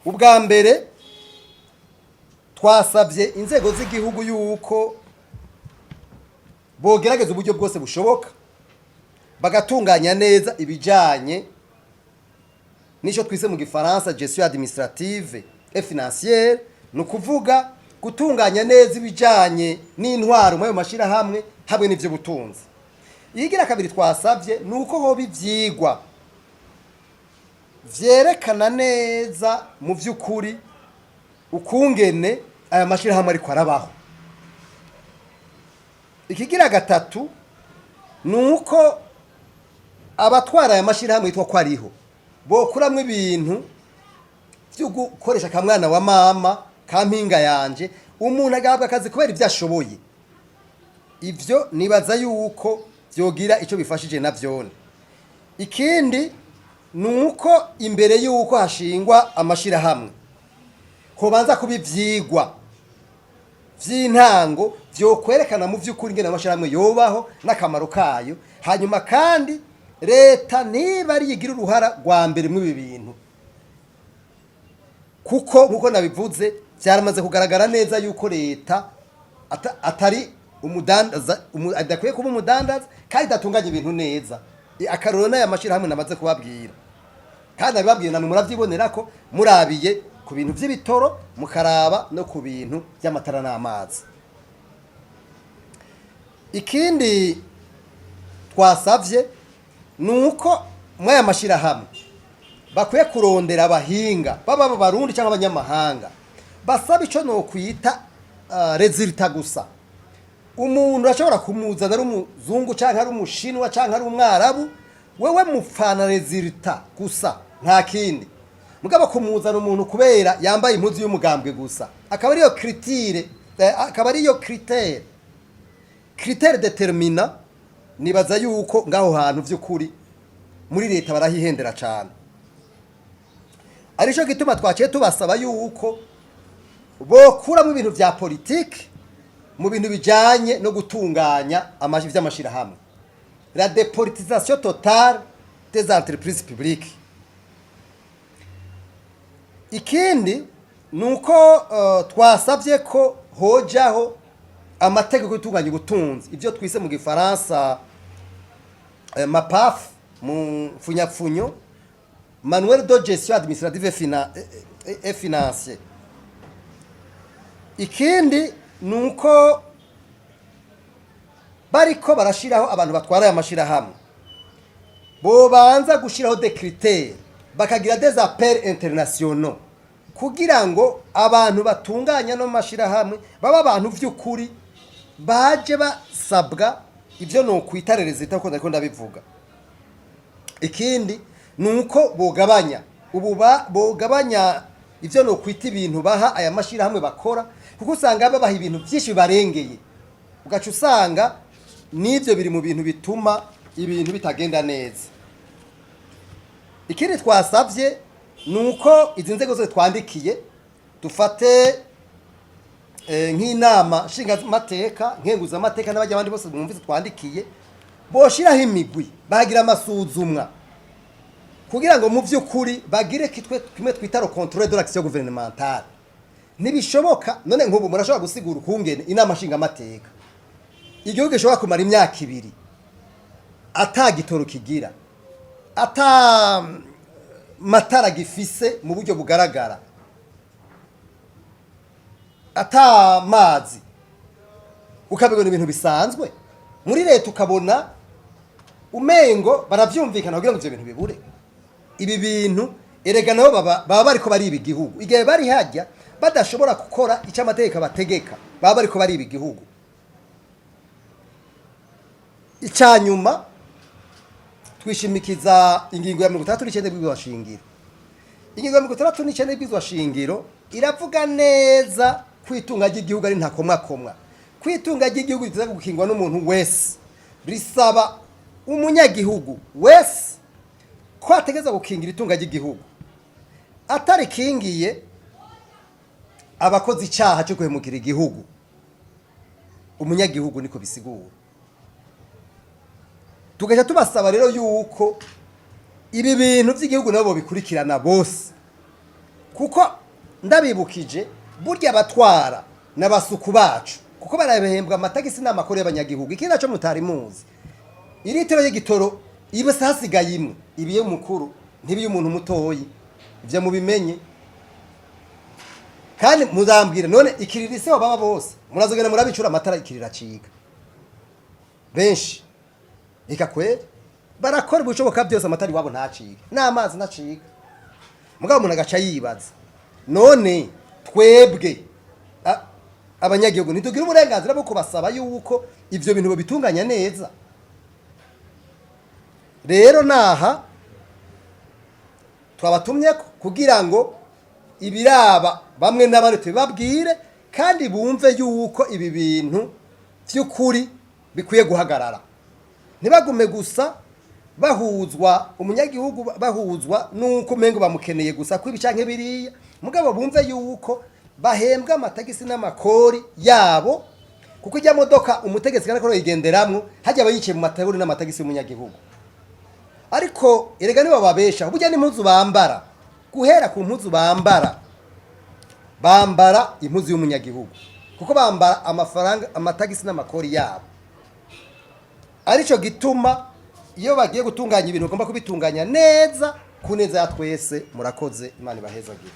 Ubwa mbere, twasabye inzego z'igihugu yuko bogerageza uburyo bwose bushoboka bagatunganya neza ibijanye n'icyo twise mu Gifaransa gestion administrative et financière, ni ukuvuga gutunganya neza ibijanye n'intwaro muri ayo mashyirahamwe hamwe n'ivy'ubutunzi. Iyigira kabiri twasabye ni uko hoba ivyigwa vyerekana neza mu vy'ukuri ukungene aya mashyirahamwe ariko arabaho. Ikigira gatatu ni uko abatwara aya mashyirahamwe yitwa ko ariho bokuramwo ibintu byo gukoresha akamwana wa mama ka mpinga yanje, umuntu agahabwa akazi kubera ibyo ashoboye. Ivyo nibaza yuko vyogira ico bifashije na vyone. Ikindi ni uko imbere yuko hashingwa amashirahamwe hobanza kuba ivyigwa vy'intango vyokwerekana mu vy'ukuri ingene amashirahamwe yobaho n'akamaro kayo. Hanyuma kandi leta niba ari igira uruhara rwa mbere muri ibi bintu, kuko nkuko nabivuze, byaramaze kugaragara neza yuko leta atari umudandaza, adakwiye kuba umudandaza kandi idatunganya ibintu neza. Akarorero n'aya mashyirahamwe namaze kubabwira, kandi nabibabwiye namwe murabyibonera ko murabiye ku bintu by'ibitoro, mukaraba no ku bintu by'amatara n'amazi. Ikindi twasavye ni uko muri aya mashyirahamwe bakwiye kurondera abahinga, baba Abarundi cyangwa abanyamahanga, basaba icyo nokwita résultat gusa. Umuntu ashobora kumuzana ari umuzungu cyangwa ari umushinwa cyangwa ari umwarabu, wewe mupfana résultat gusa, nta kindi. Mugabo kumuzana umuntu kubera yambaye impuzu y'umugambwe gusa, akaba ariyo critère, akaba ariyo critère déterminant, nibaza yuko ngaho hantu by'ukuri muri leta barahihendera cyane. Arico gituma twaciye tubasaba yuko bokuramo ibintu vya politiki mu bintu bijanye no gutunganya vy'amashirahamwe, la dépolitisation totale des entreprises publiques. Ikindi ni uko twasabye ko hojaho amategeko yo gutunganya ubutunzi, ibyo twise mu Gifaransa MAPAF, mu mfunyapfunyo manuel de gestion administrative et financier. Ikindi ni uko bariko barashiraho abantu batwara aya mashirahamwe, bobanza gushiraho des critères, bakagira des appels internationaux, kugira ngo abantu batunganya no mashirahamwe baba abantu vy'ukuri baje basabwa ivyo nokwita résultat, uko ndiko ndabivuga. Ikindi ni uko bogabanya ubu bogabanya ivyo nokwita ibintu baha aya mashirahamwe bakora, kuko usanga babaha ibintu byinshi bibarengeye, ugaca usanga n'ibyo biri mu bintu bituma ibintu bitagenda neza. Ikindi twasabye ni uko izi nzego zose twandikiye, dufate nk'inama nshingamateka, nkenguzamateka n'abajya abandi bose mwumvise twandikiye, boshiraho imigwi bagira amasuzumwa kugira ngo mu by'ukuri bagire kitwe kimwe twita le contrôle de l'action gouvernementale. Ntibishoboka. None nk'ubu murashobora gusigura ukungene inama nshingamateka, igihugu gishobora kumara imyaka 2 ata gitoro kigira, ata matara gifise mu buryo bugaragara, ata mazi, ukabibona ibintu bisanzwe muri leta, ukabona umengo baravyumvikana kugira ngo ivyo bintu bibure? Ibi bintu erega nabo baba bariko bariba igihugu. Igihe bari hajya badashobora gukora icyo amategeko abategeka, baba bariko bariba igihugu. Icya nyuma, twishimikiza ingingo ya 69 y'ibwirizwa shingiro. Ingingo ya 69 y'ibwirizwa shingiro iravuga neza ko itunga ry'igihugu ari ntakomwakomwa, ko itunga ry'igihugu ritaza gukingwa n'umuntu wese, risaba umunyagihugu wese ko ategeza gukingira itunga ry'igihugu. Atarikingiye abakoze icyaha cyo guhemukira igihugu, umunyagihugu niko bisigura. Tugaca tubasaba rero yuko ibi bintu by'igihugu nabo bikurikirana bose. Kuko ndabibukije, burya abatwara n'abasuku bacu, kuko barabahembwa amatagisi n'amakuru y'abanyagihugu. Ikindi naco mutari muzi, iritiro y'igitoro iba hasigaye imwe, ibiye mukuru ntibiye umuntu mutoyi. Ivyo mubimenye. Kandi muzambwira none ikiriri se baba bose murazogenda murabicura amatara, ikirira acika benshi. Reka kweri, barakora ibishoboka byose amatara iwabo ntacike n'amazi ntacika. Mugabo umuntu agaca yibaza, none twebwe abanyagihugu ntitugira uburenganzira bwo kubasaba yuko ivyo bintu babitunganya neza? Rero naha twabatumye kugira ngo ibiraba bamwe n'abandi tubibabwire, kandi bumve yuko ibi bintu by'ukuri bikwiye guhagarara. Ntibagume gusa bahuzwa umunyagihugu, bahuzwa nuko umengo bamukeneye gusa kwibi canke biriya, mugabo bumve yuko bahembwa amatagisi n'amakori yabo. Kuko ijya modoka umutegetsi kandi yigenderamwo hajya aba yicaye mu mataburi n'amatagisi y'umunyagihugu. Ariko erega nibo babesha, burya n'impuzu bambara, guhera ku mpuzu bambara, bambara impuzu y'umunyagihugu, kuko bambara amafaranga, amatagisi n'amakori yabo. Arico gituma iyo bagiye gutunganya ibintu bagomba kubitunganya neza ku neza ya twese. Murakoze, Imana ibahezagire.